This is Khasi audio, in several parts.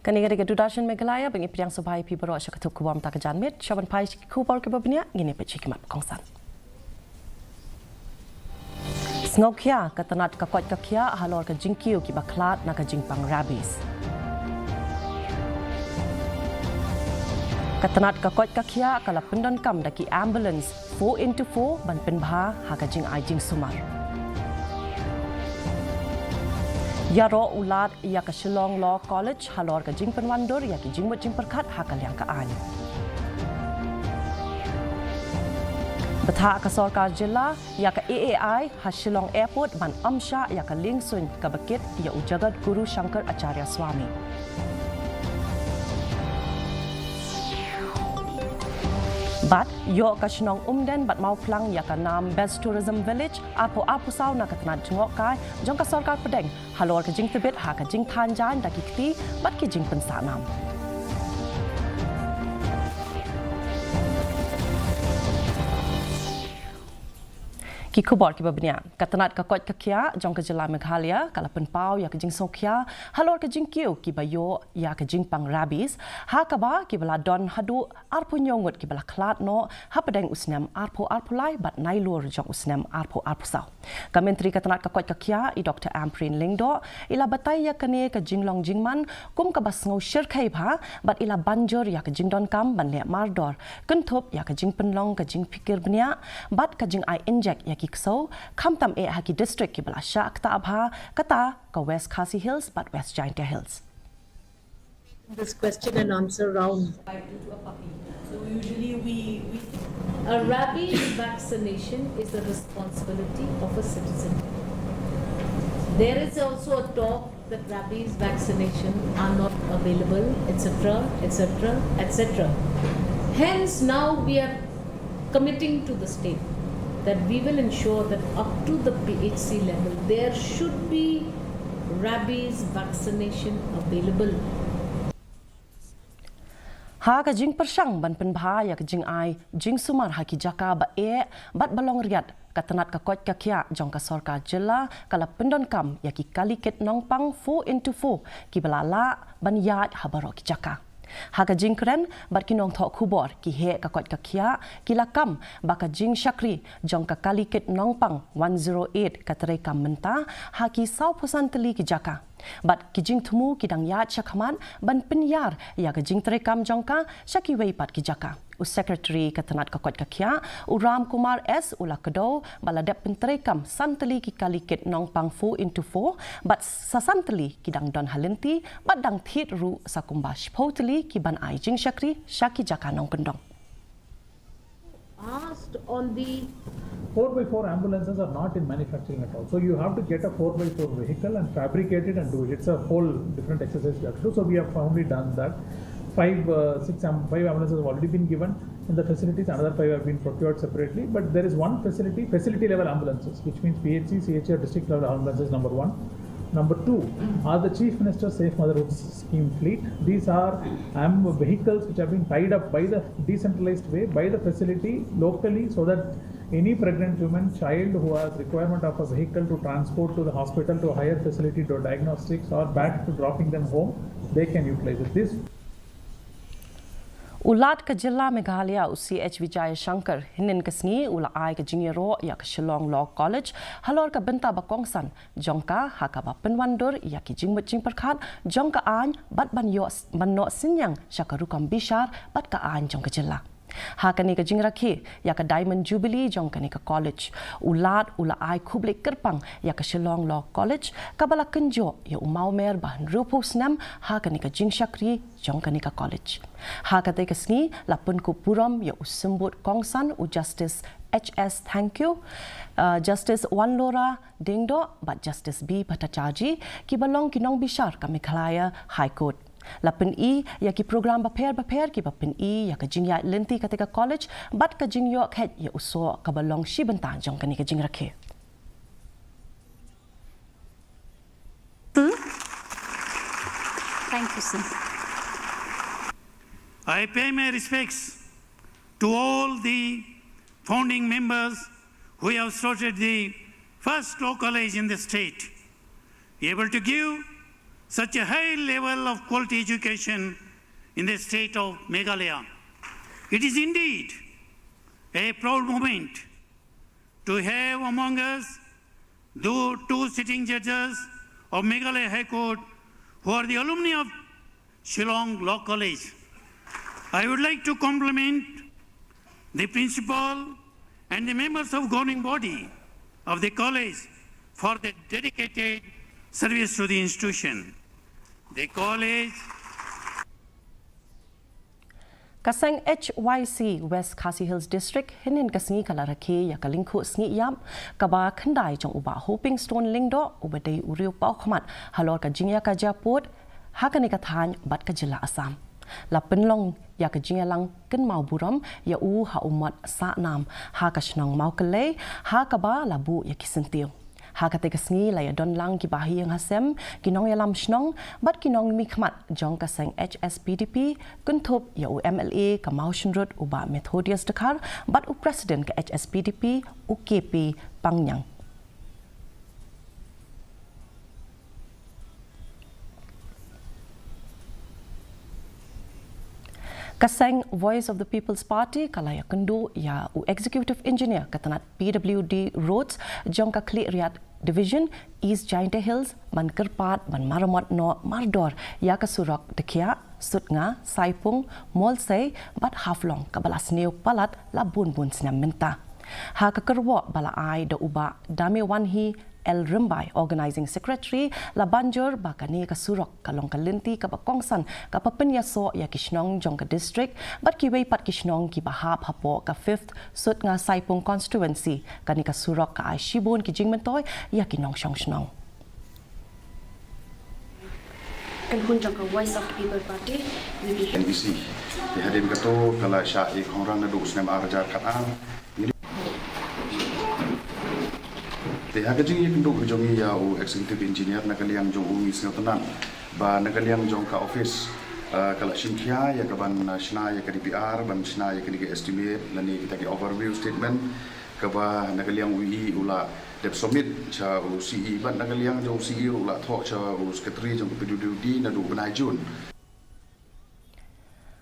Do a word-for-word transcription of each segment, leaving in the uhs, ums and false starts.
Kane ka dei ka Doordarshan Meghalaya, ba ngi pdiang sngewbha ïa phi baroh sha ka tup khubor mynta ka janmiet. Sha ban phai sha ki khubor kiba bniah, ngin ïa peit sha ki mat ba kongsan. Sngewkhia, ka tnat ka koit ka khiah halor ka jingkiew kiba khlad na ka jingpang rabies. Ka tnat ka koit ka khiah ka la pyndonkam da ki ambulance four into four ban pynbha ha ka jingai jingsumar. Ïaroh u Lat ïa ka Shillong Law College halor ka jingpynwandur ïa ki jingmut jingpyrkhat ha ka liang ka aiñ. Bthah ka sorkar jylla ïa ka A A I ha Shillong Airport ban ym shah ïa ka liengsuiñ kaba kit ïa u Jagat Guru Shankar Acharya Swami. Bad ïoh ka shnong Umden bad Mawphlang ïa ka nam Best Tourism Village arphew arphew saw na ka tnat jngohkai jong ka sorkar pdeng halor ka jingtbit ha ka jingthan jaiñ da ki kti bad ki jingpynsah nam. Ki khubor kiba bniah. Ka tnat ka koit ka khiah jong ka jylla Meghalaya ka la pynpaw ïa ka jingsngewkhia halor ka jingkiew kiba ïoh ïa ka jingpang rabies, ha kaba kiba la don haduh arphew hynñiew ngut kiba la khlad noh hapdeng u snem arphew arphew lai bad nailur jong u snem arphew arphew saw. Ka Myntri ka tnat ka koit ka khiah, i Doktor Ampareen Lyngdoh, i la batai ïa kane ka jinglong jingman kum kaba sngew shyrkhei bha bad i la ban jur ïa ka jingdonkam ban leh mardor kynthup ïa ka jingpynlong ka jingphikir bniah bad ka jingai injek ïa ki ksew, khamtam eh ha ki district kiba la shah ktah bha, kata ka West Khasi Hills bad West Jaintia Hills. This question and answer round. So usually we, we a rabies vaccination is the responsibility of a citizen. There is also a talk that rabies vaccination are not available, et cetera, et cetera, et cetera. Hence, now we are committing to the state that we will ensure that up to the P H C level, there should be rabies vaccination available. Ha ka jingpyrshang ban pynbha ïa ka jingai jingsumar ha ki jaka ba eh bad ba long riat, ka tnat ka koit ka khiah jong ka sorkar jylla ka la pyndonkam ïa ki kali kit nongpang four into four kiba la lah ban ïaid ha baroh ki jaka. Ha ka jingkren bad ki nongthoh khubor, ki heh ka koit ka khiah ki la kam ba ka jingshakri jong ka kali kit nongpang one zero eight ka treikam mynta ha ki sawphew san tylli ki jaka. Bad ki jingthmu ki dang ïaid shakhmat ban pynïar ïa ka jingtreikam jong ka sha kiwei pat ki jaka. U Secretary ka tnat ka koit ka khiah, u Ram Kumar S, u la kdew ba la dep pyntreikam san tylli ki kali kit nongpang four into four bad sa san tylli ki dang don ha lynti bad dang thied ruh sa kumba shiphew tylli ki ban ai jingshakri sha ki jaka nongkyndong. Asked on the four by four ambulances are not in manufacturing at all. So you have to get a four by four vehicle and fabricate it and do it. It's a whole different exercise you have to do. So we have only done that. Five, uh, six, am- five ambulances have already been given in the facilities. Another five have been procured separately. But there is one facility, facility level ambulances, which means P H C, C H A, district level ambulances, number one. Number two are the Chief Minister's Safe Motherhood Scheme fleet. These are, um, vehicles which have been tied up by the decentralized way by the facility locally, so that any pregnant woman, child who has requirement of a vehicle to transport to the hospital, to a higher facility, to diagnostics, or back to dropping them home, they can utilize it. This U Lat ka jylla Meghalaya, u C H Vijayashankar, hynnin ka sngi u la ai ka jingïaroh ïa ka Shillong Law College halor ka bynta ba kongsan jong ka ha kaba pynwandur ïa ki jingmut jingpyrkhat jong ka aiñ bad ban ïoh ban noh synñiang sha ka rukom bishar bad ka aiñ jong ka jylla. Ha kane ka jingrakhe ïa ka Diamond Jubilee jong kane ka college, u Lat u la ai khublei kyrpang ïa ka Shillong Law College kaba la kynjoh ïa u mawmer ba hynriewphew snem ha kane ka jingshakri jong kane ka college. Ha katei ka sngi la pynkup burom ïa u symbud kongsan, u Justice H S Thangkhiew, uh, Justice Wanlora Diengdoh bad Justice B Bhattacharjee, kiba long ki nongbishar ka Meghalaya High Court. La pyni ïa ki program bapher bapher kiba pyni ïa ka jingïaid lynti katei ka college bad ka jingïoh kheit ïa u soh kaba long shi bynta jong kane ka jingrakhe. Hmm? Thank you, sir. I pay my respects to all the founding members who have started the first law college in the state, able to give such a high level of quality education in the state of Meghalaya. It is indeed a proud moment to have among us the two sitting judges of Meghalaya High Court who are the alumni of Shillong Law College. I would like to compliment the principal and the members of governing body of the college for their dedicated service to the institution. The college Ka seng H Y C West Khasi Hills District hynnin ka sngi ka la rakhe ïa ka lyngkhuh sngi ïap kaba khyndai jong u Bah Hoping Stone Lyngdoh uba dei u riew paw khmat halor ka jingïakajia pud ha kane ka thaiñ bad ka jylla Assam. La pynlong ïa ka jingïalang kynmaw burom ïa u ha u mot Sahnam ha ka shnong Mawkyllei ha kaba la buh ïa ki syntiew. Ha kata ka sngi la ïadon lang ki bahaïing hasem, ki nongïalam shnong bad ki nongmihkhmat jong ka seng H S P D P, kynthup ïa u M L A ka Mawshynrut u Bah Methodius Dkhar bad u President ka H S P D P u K P Pangniang. Ka seng Voice of the People's Party ka la ïakynduh ïa u Executive Engineer ka tnat P W D Roads jong ka Khliehriat Division, East Jaintia Hills ban kyrpad ban maramot noh mardor ïa ka surok Dkhiah, Sutnga, Saipung, Molsei bad Haflong kaba la sniew palat la bun bun snem mynta. Ha ka kyrwoh ba la ai da u Bah Damewanhi L Rymbai, Organising Secretary, la ban jur ba kane ka surok ka long ka lynti kaba kongsan kaba pynïasoh ïa ki shnong jong ka district bad kiwei pat ki shnong kiba hap hapoh ka Fifth Sutnga Saipung Constituency. Kane ka surok ka ai shibun ki jingmyntoi ïa ki nongshong shnong. Kynhun jong ka Voice of the People Party, V P P. N B C. Te hadien kato ka la shah ïa ka hongrang naduh u snem ar hajar khatar. Te ha ka jingïakynduh jong ngi ïa u Executive Engineer, na ka liang jong u ngi sngewtynnat ba na ka liang jong ka office, eh, ka la shim khia ïa ka ban, eh, shna ïa ka D P R, ban shna ïa kane ka estimate lane kita ki overview statement, kaba na ka liang u E E u la dep submit sha u C E bad na ka liang jong u C E ruh u la thoh sha u Secretary jong ka P W D naduh u bnai June.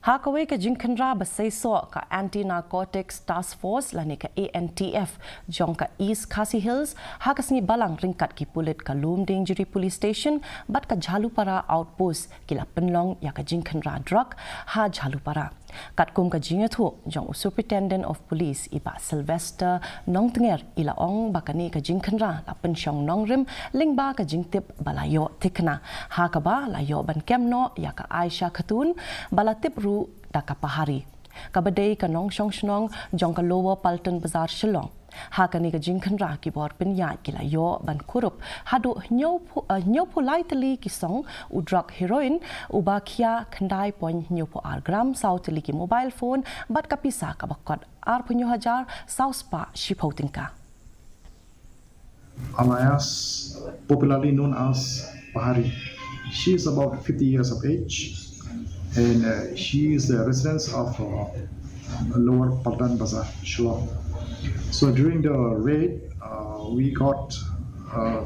Ha kawei ka jingkhynra ba seisoh, ka Anti Narcotics Task Force lane ka A N T F jong ka East Khasi Hills ha ka sngi Balang ryngkat ki pulit ka Lumdiengjri Police Station bad ka Jhalupara Outpost ki la pynlong ïa ka jingkhynra drug ha Jhalupara. Katkum ka jingïathuh jong u Superintendent of Police, i Bah Sylvester Nongtnger, i la ong ba kane ka jingkhynra la pynshong nongrim lyngba ka jingtip ba la ïoh thikna. Ha kaba la ïoh ban kem noh ïa ka Aisha Khatun ba la tip ruh da ka Pahari, kaba dei ka nongshong shnong jong ka Lower Paltan Bazar, Shillong. Ha kane ka jingkhynra ki bor pynïaid ki la ïoh ban kurup haduh hynñiewphew, eh, hynñiewphew lai tylli ki song u drug heroin uba khia khyndai point hynñiewphew ar gram, saw tylli ki mobile phone bad ka pisa kaba kot arphew hynñiew hajar saw spah shiphew tyngka. Alias popularly known as Pahari. She is about fifty years of age and, uh, she is the residence of, uh, Lower Paltan Bazar, Shillong. So during the raid, uh, we got, uh,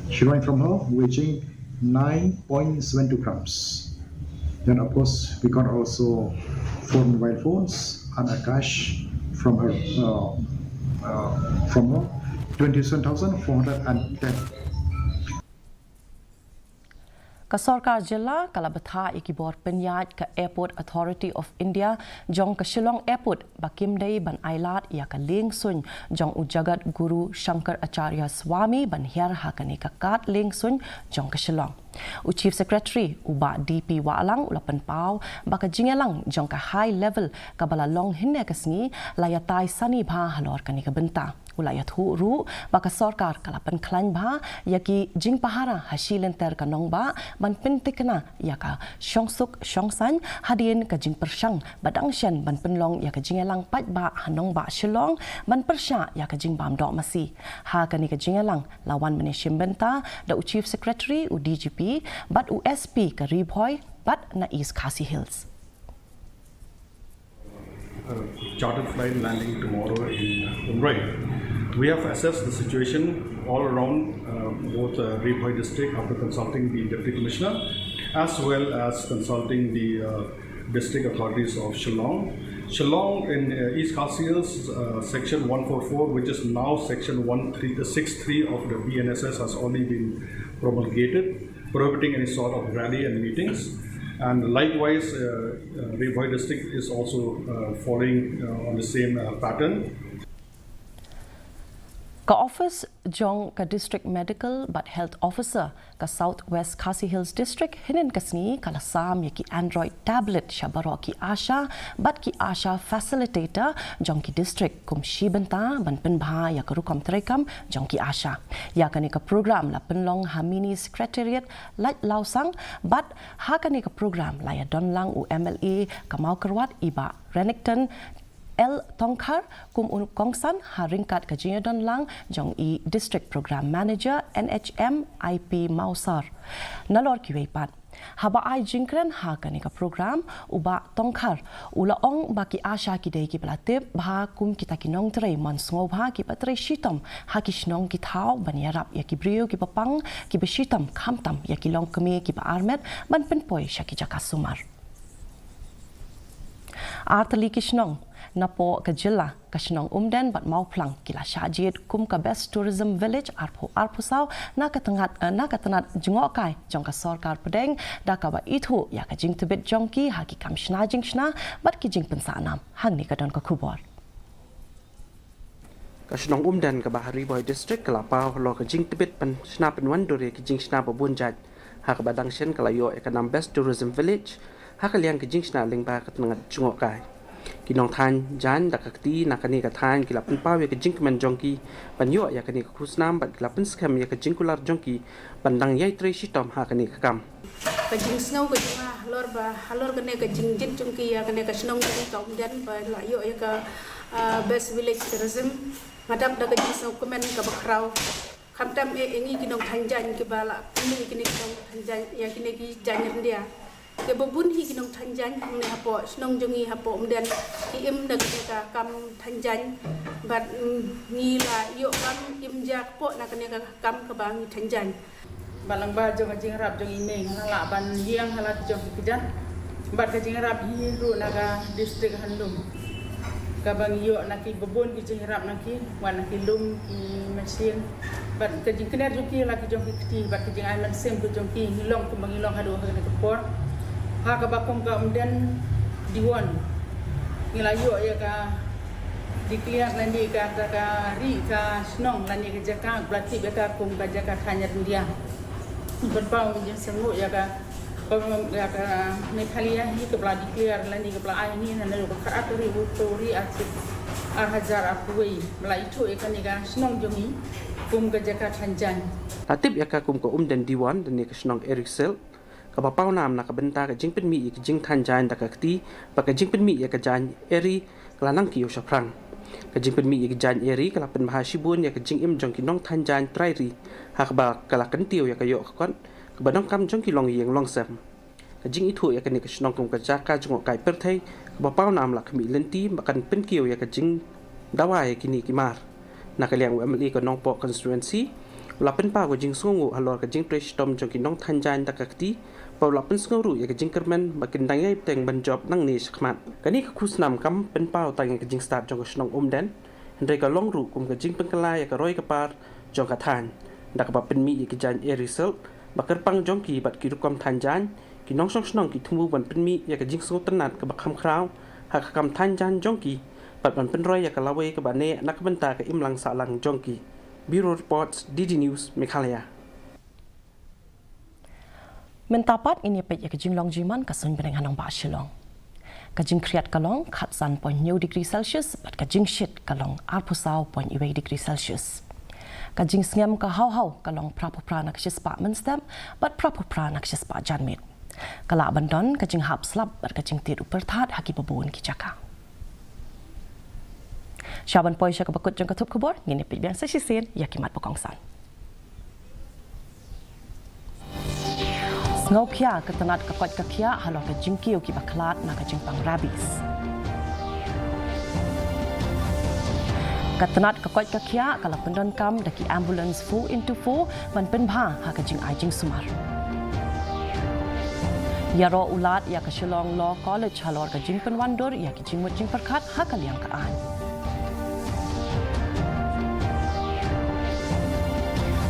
heroin from her weighing nine point seven two grams. Then of course we got also four mobile phones and a cash from her, uh, uh, from her, twenty-seven thousand four hundred and ten. Ka sorkar jylla ka la bthah ïa ki bor pynïaid ka Airport Authority of India jong ka Shillong Airport ba kim dei ban ailad ïa ka lieng suiñ jong u Jagat Guru Shankar Acharya Swami ban hiar ha kane ka kad lieng suiñ jong ka Shillong. U Chief Secretary, u Bah D P Wahlang, u la pynpaw ba ka jingïalang jong ka High Level kaba la long hynne ka sngi la ïatai sani bha halor kane ka bynta. U la ïathuh ruh ba ka sorkar ka la pynkhlaiñ bha ïa ki jingpahara ha shi lynter ka nongbah ban pynthikna ïa ka shongsuk shongsaiñ hadien ka jingpyrshang ba dang shen ban pynlong ïa ka jingïalang paidbah ha nongbah Shillong ban pyrshah ïa ka jingbam doh masi. Ha kane ka jingïalang la wan ban ïashim bynta da u Chief Secretary, u D G P bad u S P ka Ri Bhoi bad na East Khasi Hills. Uh, chartered flight landing tomorrow in Umroi. We have assessed the situation all around uh, both uh, Ri Bhoi district after consulting the Deputy Commissioner as well as consulting the uh, district authorities of Shillong. Shillong in uh, East Khasi Hills, uh, section one four four, which is now section one three six three of the B N S S, has already been promulgated, prohibiting any sort of rally and meetings. And likewise, uh, uh, Ri Bhoi district is also uh, following uh, on the same uh, pattern. Ka office jong ka District Medical bad Health Officer ka South West Khasi Hills District hynnin ka sngi ka la sam ïa ki Android tablet sha baroh ki ASHA bad ki ASHA facilitator jong ki district kum shi bynta ban pynbha ïa ka rukom treikam jong ki ASHA. Ïa kane ka program la pynlong ha Mini Secretariat Laitlawsang bad ha kane ka program la ïa don lang u M L A ka Mawkyrwat i Bah Renikton L Tongkhar kum u kongsan ha ryngkat ka jingïadon lang jong i District Program Manager N H M I P Mawsar. Nalor kiwei pat, haba ai jingkren ha kane ka program, u Bah Tongkhar u la ong ba ki ASHA ki dei kiba la tip bha kum kita ki nongtrei mon sngewbha kiba trei shitom ha ki shnong ki thaw ban ïarap ïa ki briew kiba pang kiba shitom khamtam ïa ki longkmie kiba armet ban pynpoi sha ki jaka sumar. Artylli ki shnong napoh ka jylla, ka shnong Umden bad Mawphlang ki la shah jied kum ka Best Tourism Village arphew arphew saw na ka tnat, eh, na ka tnat jngohkai jong ka sorkar pdeng da kaba ithuh ïa ka jingtbit jong ki ha ki kam shna jingshna bad ki jingpynsah nam. Hangne ka don ka khubor. Ka shnong Umden kaba ha Ri Bhoi District ka la paw halor ka jingtbit ban shna pynwandur ïa ki jingshna ba bun jait. Ha kaba dang shen ka la ïoh ïa ka nam Best Tourism Village ha ka liang ka jingshna lyngba ka tnat jngohkai. Ki nongthaiñ jaiñ da ka kti na kane ka thaiñ ki la pynpaw ïa ka jingkmen jong ki ban ïoh ïa kane ka khusnam bad ki la pynskhem ïa ka jingkular jong ki ban dang ïai trei shitom ha kane ka kam. Ka jingsngew ka jong nga halor ba halor kane ka jingjied jong ki ïa kane ka shnong jong ki ka Umden ba la ïoh ïa ka, ah, Best Village Tourism. Nga dap da ka jingsngew kmen kaba khraw. Khamtam eh ïa ngi ki nongthaiñ jaiñ kiba la pynmih ïa kine ki nongthaiñ jaiñ, ïa kine ki jaiñ ryndia. Kiba bun hi ki nongthaiñ jaiñ hangne hapoh shnong jong ngi hapoh Umden ki im da kane ka kam thaiñ jaiñ bad, mm, ngi la ïoh kam im ja kpoh na kane ka kam kaba ngi thaiñ jaiñ. Ba lyngba jong ka jingïarap jong i Mei nga la lah ban ïeng ha la ki jong ki kjat bad ka jingïarap hi ruh na ka district hanlum. Kaba ngi ïoh na ki ba bun ki jingïarap na ki, wat na ki lum, ki machine bad ka jingkner jong ki la ki jong ki kti bad ka jingai mynsiem ka jong ki ngi long kumba ngi long haduh ha kane ka por. Ha kaba kum ka Umden Diwon ngi la ïoh ïa ka declare lane ka, ka, ka ri ka shnong lane ka jaka ba la tip ïa ka kum ka jaka thaiñ ryndia. Ban paw ngi jingsngew ïa ka, ka, ïa ka Meghalaya hi kaba la declare lane kaba la ai ngi na ka khatar ri u to ri ar tip ar hajar ar kuwei ba la ithuh ïa kane ka shnong jong ngi kum ka jaka thaiñ jaiñ. La tip ïa ka kum ka Umden Diwon lane ka shnong Eri Silk. Kaba paw nam na ka bynta ka jingpynmih ïa ka jingthaiñ jaiñ da ka kti bad ka jingpynmih ïa ka jaiñ eri ka la nang kiew shaphrang. Ka jingpynmih ïa ka jaiñ eri ka la pynbha shibun ïa ka jingim jong ki nongthaiñ jaiñ trai ri ha kaba ka la kyntiew ïa ka ïoh ka kot kaba donkam jong ki longïing longsem. Ka jingithuh ïa kane ka shnong kum ka jaka jngohkai pyrthei kaba paw nam la khmih lynti ba kan pynkiew ïa ka jingdawa ïa kine ki mar. Na ka liang u M L A ka Nongpoh constituency u la pynpaw ka jingsngewnguh halor ka jingtrei shitom jong ki nongthaiñ jaiñ da ka kti bad u la pynsngew ruh ïa ka jingkyrmen ba kin dang ïai bteng ban jop nangne shakhmat. Kane ka khusnam kam pynpaw tang ïa ka jingstad jong ka shnong Umden hynrei ka long ruh kum ka jingpynkylla ïa ka roi ka par jong ka thaiñ da kaba pynmih ïa ki jaiñ eri silk ba kyrpang jong ki bad ki rukom thaiñ jaiñ. Ki nongshong shnong ki thmu ban pynmih ïa ka jingsngewtynnat kaba kham khraw ha ka kam thaiñ jaiñ jong ki bad ban pynroi ïa ka lawei kaba neh na ka bynta ka imlang sahlang jong ki. Bureau Reports, D D News, Meghalaya. Mynta pat ngin ïa peit ïa ka jinglong jingman ka suiñbneng ha nongbah Shillong. Ka jingkhriat ka long khatsan point hynñiew degree Celsius bad ka jingshit ka long arphew saw point wei degree Celsius. Ka jingsngem ka haw haw ka long phraphew phra na ka shispah mynstep bad phraphew phra na ka shispah janmiet. Ka lah ban don ka jinghap slap bad ka jingtied u pyrthat ha kiba bun ki jaka. Sha ban poi sha kaba kut jong ka thup khubor, ngin ïa peit biang sa shisien ïa ki mat ba kongsan. Sngewkhia ka tnat ka koit ka khiah halor ka jingkiew kiba khlad na ka jingpang rabies. Ka tnat ka koit ka khiah ka la pyndonkam da ki ambulance four into four ban pynbha ha ka jingai jingsumar. Ïaroh u Lad ïa ka Shillong Law College halor ka jingpynwandur ïa ki jingmut jingpyrkhat ha ka liang ka aiñ.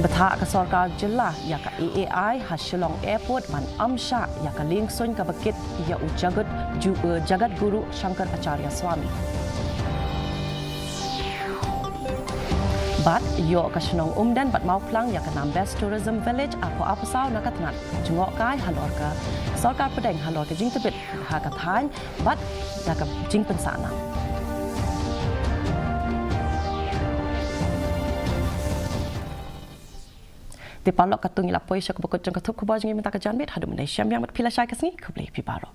Bthah ka sorkar jylla ïa ka A A I ha Shillong Airport ban ym shah ïa ka lieng suiñ kaba kit ïa u Jagat, ju, eh, Jagat Guru Shankar Acharya Swami. Bad ïoh ka shnong Umden bad Mawphlang ïa ka nam Best Tourism Village arphew arphew saw na ka tnat jngohkai halor ka sorkar pdeng halor ka jingtbit ha ka thaiñ bad da ka jingpynsah nam. Te paralok, katto ngi la poi sha kaba kut jong ka thup khubor jong ngi mynta ka janmiet. Haduh mynne shem biang bad phi lashai ka sngi, khublei phi baroh.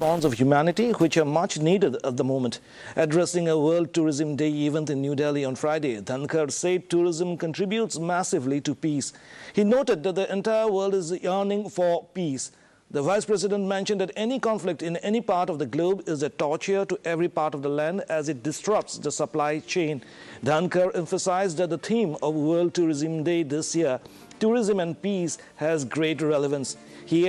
Bonds of humanity, which are much needed at the moment. Addressing a World Tourism Day event in New Delhi on Friday, Dhankhar said tourism contributes massively to peace. He noted that the entire world is yearning for peace. The vice president mentioned that any conflict in any part of the globe is a torture to every part of the land as it disrupts the supply chain. Dhankhar emphasized that the theme of World Tourism Day this year, Tourism and Peace, has great relevance. He